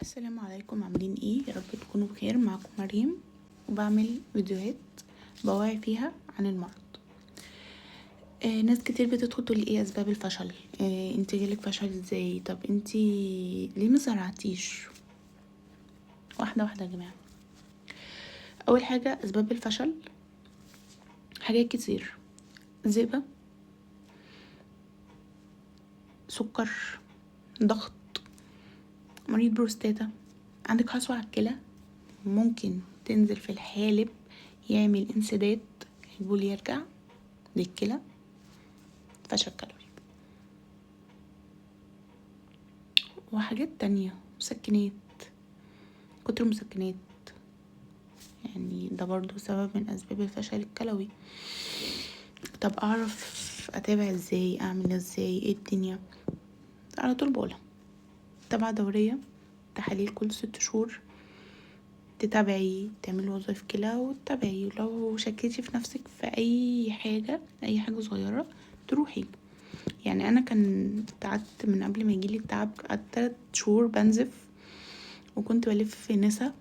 السلام عليكم، عاملين ايه؟ يا رب تكونوا بخير. معكم مريم، وبعمل فيديوهات بوعي فيها عن المرض. ناس كتير بتدخل تقول ايه اسباب الفشل، انت جالك فشل ازاي؟ طب انت ليه ما زرعتيش؟ واحدة واحدة يا جماعة. اول حاجة اسباب الفشل حاجات كتير: ذئبه، سكر، ضغط، مريض بروستاتا، عندك حصوة على الكلى ممكن تنزل في الحالب يعمل انسداد، البول يرجع للكلى، فشل كلوي، وحاجات تانية، مسكنات، كتر مسكنات، يعني ده برضو سبب من أسباب الفشل الكلوي. طب أعرف أتابع ازاي؟ أعمل ازاي؟ ايه الدنيا؟ على طول بقولها: متابعة دورية، تحاليل كل 6 شهور، تتابعي، تعملي وظائف كلى وتتابعي. لو شكيتي في نفسك في اي حاجة، اي حاجة صغيرة، تروحي. يعني انا كان قعدت من قبل ما يجيلي التعب، قعدت 3 شهور بنزف، وكنت بلف في نسا.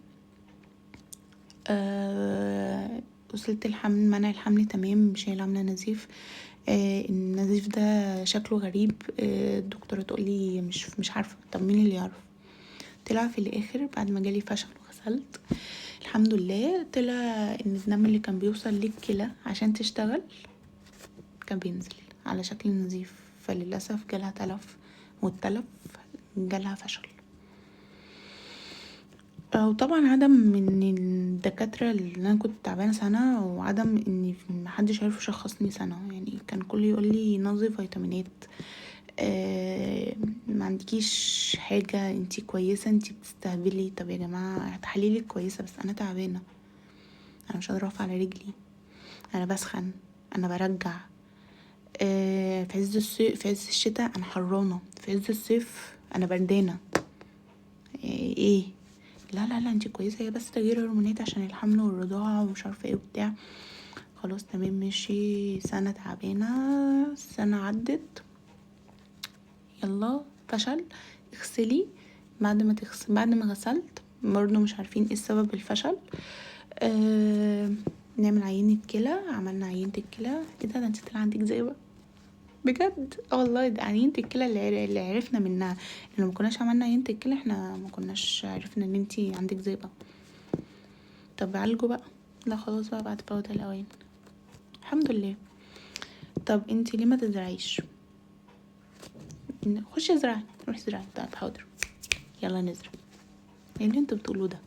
وصلت الحمل، منع الحمل تمام، مش هي اللي عامله نزيف. النزيف ده شكله غريب. الدكتورة تقولي مش عارفه. طب مين اللي يعرف؟ طلع في الاخر بعد ما جالي فشل وغسلت الحمد لله، طلع ان الدم اللي كان بيوصل للكلى عشان تشتغل كان بينزل على شكل نزيف، فللاسف جالها تلف، والتلف جالها فشل. وطبعا عدم من الدكاترة اللي انا كنت تعبانة سنة، وعدم ان محدش عارف يشخصني سنة. يعني كان كله يقول لي نظي فيتامينات، ما عندكيش حاجة، انتي كويسة، انتي بتستهبلي. طب يا جماعة تحاليلك كويسة، بس انا تعبانة، انا مش قادرة اقف على رجلي، انا بسخن، انا برجع، في عز الصيف، في عز الشتاء انا حرانة، في عز الصيف انا بردانة. ايه؟ لا لا لا انتي كويسة، هي بس تغيير هرمونات عشان الحمل والرضاعة ومش عارفة ايه وبتاع. خلاص تمام ماشي، سنة تعبانة، سنة عدت، يلا فشل، اغسلي. بعد ما غسلت برضو مش عارفين ايه السبب الفشل. نعمل عينة كلى، عملنا عينة الكلى، ايه ده انت طلع عندك ذئبة بجد؟ والله ده عينة الكلى اللي عرفنا منها. لو ما كناش عملنا عينة الكلى احنا ما كناش عرفنا ان انتي عندك ذئبة. طب عالجوا بقى، لا خلاص بقى بعد فوات الاوان الحمد لله. طب انتي ليه ما تزرعيش؟ خشي ازرعي، روحي ازرعي. طب حاضر، يلا نزرع. ايه اللي انتوا بتقولوه ده؟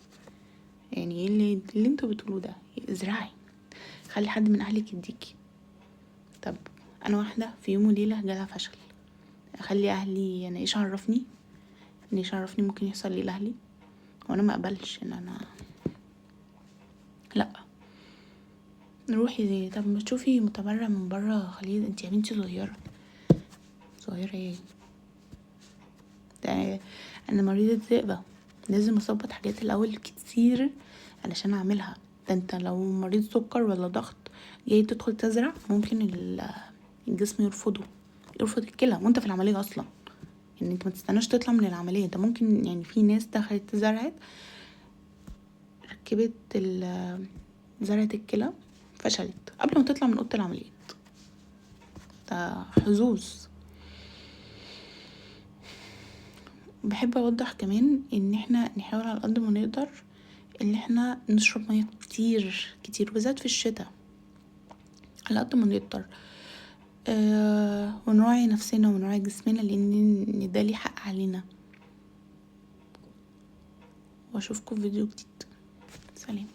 يعني ايه اللي انتوا بتقولوه ده؟ ازرعي، خلي حد من اهلك يديكي. طب انا واحدة في يوم وليلة جالها فشل، اخلي اهلي؟ انا ايش عرفني؟ انا ايش عرفني ممكن يحصل لي لاهلي؟ وانا ما اقبلش ان انا لا روحي زي. طب ما تشوفي متبرع من بره، خليه. انت يا بنتي صغيرة، صغيرة ايه ده؟ انا مريضه ذئبه، لازم اظبط حاجات الاول كتير علشان اعملها. ده انت لو مريض سكر ولا ضغط جاي تدخل تزرع، ممكن الجسم يرفضه، يرفض الكلى وانت في العملية اصلا. يعني انت ما تستناش تطلع من العملية، ده ممكن. يعني في ناس دخلت زرعت، ركبت زرعت الكلى، فشلت قبل ما تطلع من اوضة العمليات. ده حظوظ. بحب اوضح كمان ان احنا نحاول على قد ما نقدر ان احنا نشرب مية كتير كتير، بالذات في الشتاء، على قد ما نقدر. ونراعي نفسنا ونراعي جسمنا، لان ده ليه حق علينا. واشوفكم في فيديو جديد. سلام.